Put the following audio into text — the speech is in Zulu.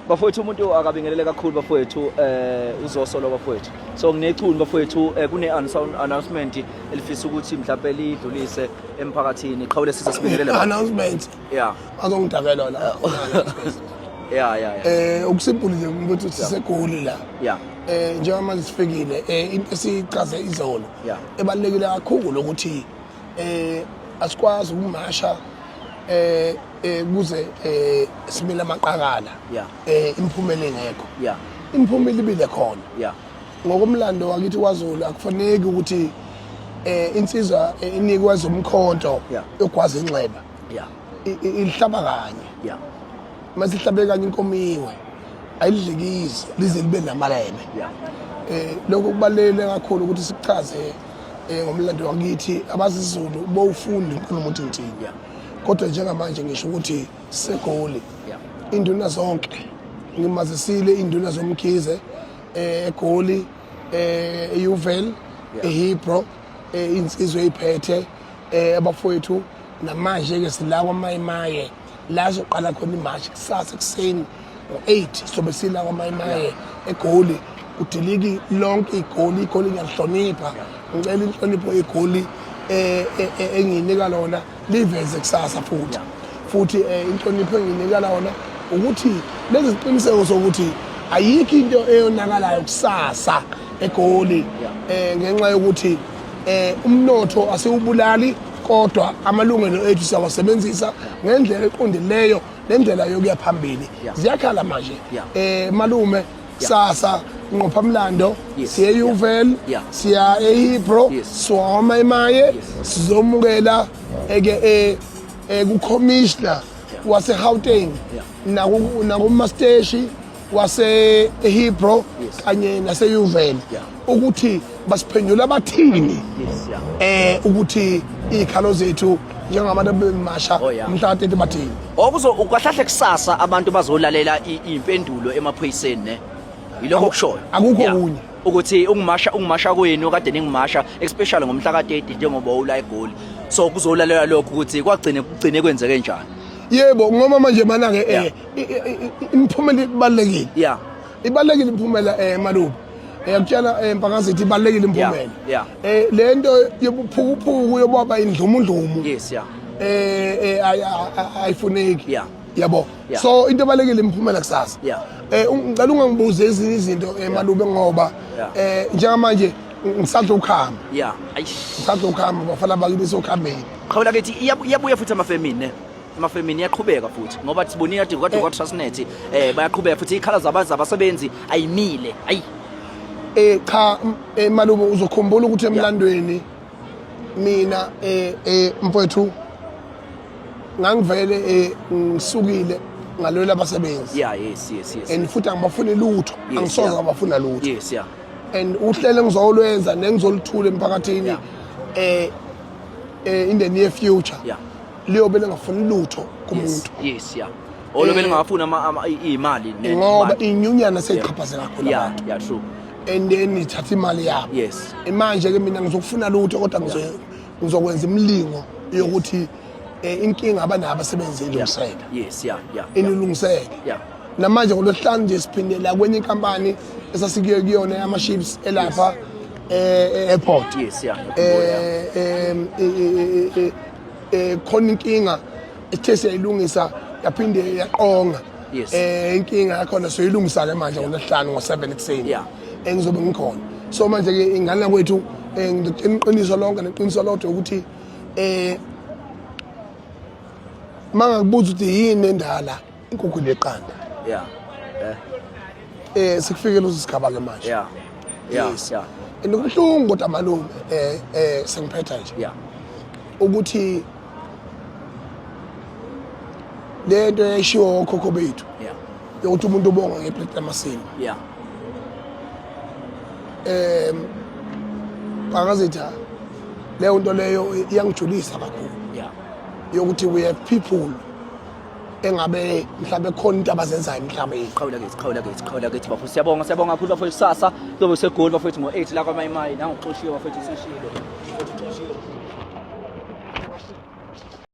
Bafowethu, umuntu akabingelele kakhulu bafowethu, uZoso lo bafowethu. So nginechunu bafowethu, kune announcement elifisa ukuthi mhlawumbe lidlulise emphakathini. Qhawule sise sibingelele baba. Announcement? Yeah. Azongidakela la. Yeah. Okusimple nje ukuthi siseGoli la. Njengoba sifikile, into esichaze izolo ebalekile kakhulu ukuthi asikwazi ukumasha kuze simile amaqakala imiphumela ingekho. Imiphumela ibile khona. Ngokomlando wakithi kwaZulu, akufaneki ukuthi insizwa inikwe umkhonto yogwaza inxeba. Ilihlaba kanye. Mase ihlabe kanye inkomo iwe, ayidlikizi lize libe namalebe. Lokho kubalulekile kakhulu ukuthi sikuchaze ngomlando wakithi. Abazizulu bowufunda inkulumo ukuthi ngithini. Kodwa njengamanje ngisho ukuthi seGoli. Induna zonke ngimazisile, induna zoMkhize eGoli, eYeoville, eHillbrow, insizwe eyiphethe, abafowethu. Namanje ke sila kwaMayimaye la soqala khona imashi kusasa ekuseni ngo-8. Sobe sila kwaMayimaye eGoli, kudiliki lonke iGoli. IGoli ngiyalihlonipha, ngicela inhlonipho iGoli engiyinika lona liveze kusasa futhi. Futhi inhlonipho engiyinika lona ukuthi lezi ziqiniseko sokuthi ayikho into eyonakalayo kusasa eGoli, ngenxa yokuthi umnotho asiwubulali, kodwa amalungelo ethu siyawasebenzisa ngendlela eqondileyo nendlela yokuya phambili. Ziyakhala manje, malume, kusasa inqophamlando. Siye eYeoville, siya eHillbrow, siwama emaye, sizomukela eke ku-commissioner wase-Gauteng nakumasteshi wase eHillbrow kanye nase-Yeoville ukuthi basiphendula bathini ukuthi iy'khalo zethu njengabantu abemasha mhla ka-30 bathini. Okuzo kahlahle kusasa abantu bazolalela iy'mpendulo emaphoyiseni, ne? Yilokho okushoyo? Akukho okunye. Ukuthi ukumasha kwenu kade ningimasha, especially ngomhla ka-30 njengoba ula eGoli, so kuzolalela lokho ukuthi kwagcine kugcine kwenzeke njani. Yebo, ngoba manje mana-ke imiphumela ibalulekile. Ibalulekile imiphumela, malume. Yakutshela, mpakazithi, ibalulekile imiphumela. Le nto yobuphukuphuku yobaba indlumundlumu ayifuneki. Yabo. So into ebalulekile imiphumela kusasa. Ngicela ungangibuzi ezinye izinto, malume, ngoba njengamanje ngisadla ukhamba. Eish. Ngisadla ukhamba, bafana bakithi, sokhambeni. Qhawula kithi, iyabuya futhi amafemini, ne? Amafemini iyaqhubeka futhi ngoba sibonile kade kade kwa-Transnet bayaqhubeka futhi iy'khala zabasebenzi ayimile, ayi. Cha, malume, uzokhumbula ukuthi emlandweni mina, mfowethu, ngangivele ngisukile ngalwela abasebenzi. And futhi angibafuni lutho. Angisoze ngabafuna lutho. And uhlelo engizolwenza nengizoluthula emphakathini in the near future liyobe lingafuni lutho kumuntu. Yes yeah olobe lingafuni iy'mali Ngoba inyunyana seyichaphazela kakhulu abantu. yeah true And then ithatha imali yabo. Manje ke mina ngizokufuna lutho, kodwa ngizokwenza imilingo yokuthi inkinga abanayo abasebenzi ilungiseke. Inilungiseke. Namanje ngolwesihlanu nje siphindela kwenye inkampani esasikuyo kuyona yama-ships elapha e-airport. Khona inkinga ethe siyayilungisa, yaphinde yaqonga. Inkinga yakhona soyilungisa ke manje ngolwesihlanu ngo-7 ekuseni. Engizobe ngikhona. So manje ke ingane kwethu, ngizokutshela iqiniso lonke neqiniso lodwa ukuthi mangakubuza ukuthi yini endala, inkukhu neqanda. Sikufike leso sigaba ke manje. And kubuhlungu kodwa malume, sengiphetha nje ukuthi lento eyayishiwo okhokho bethu yokuthi umuntu ubonga ngeplate lamasimba, bangazitha leyo nto leyo iyangijulisa kakhulu yokuthi we have people engabe mhlawumbe khona into abazenzayo emhlabeni. Qhawula kithi, qhawula kithi, qhawula kithi bafowethu. Siyabonga, siyabonga kakhulu bafowethu. Kusasa kuzobe seGoli bafowethu ngo-8 la kwaMayimayi, nangoxoshiwe bafowethu, sishilo.